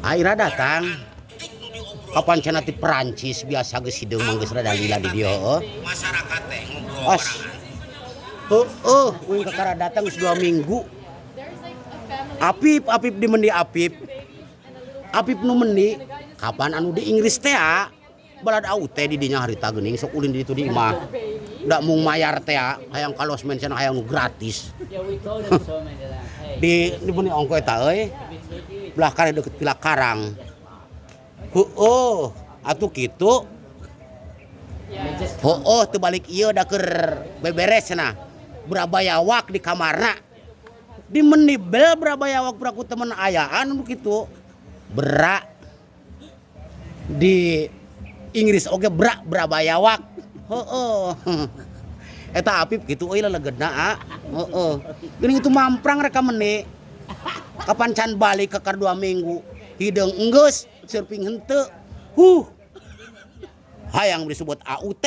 Aira datang. Kapan cenah ti Perancis biasa geus hideung mah geus rada lila di dieu heuh. Masyarakat teh ngobrol. Os. Heueuh, uing kakara datang geus 2 minggu. Apip, Apip di mendi Apip. Apip nu mendi kapan anu di Inggris teh ah. Balad au teh di dinya harita geuning sok ulin di ditu di imah. Da mung mayar teh ah, hayang kalos mention hayang nu gratis. Di mendi ongko eta euy. Belah kare deket Pila Karang. Heueuh, atuh kitu. Heueuh teu balik ieu da keur beberes cenah. Brabayawak di kamarna. Di menibel brabayawak peraku temen ayaan nu kitu. Bra di Inggris oge bra brabayawak. Heueuh. Eta Apip kitu euy lelegedna ah. Heueuh. Geuning itu mamprang reka meni. Kapan can balik ke 2 minggu. Hideung enggeus, surfing henteu. Huh. Hayang disebut AUT.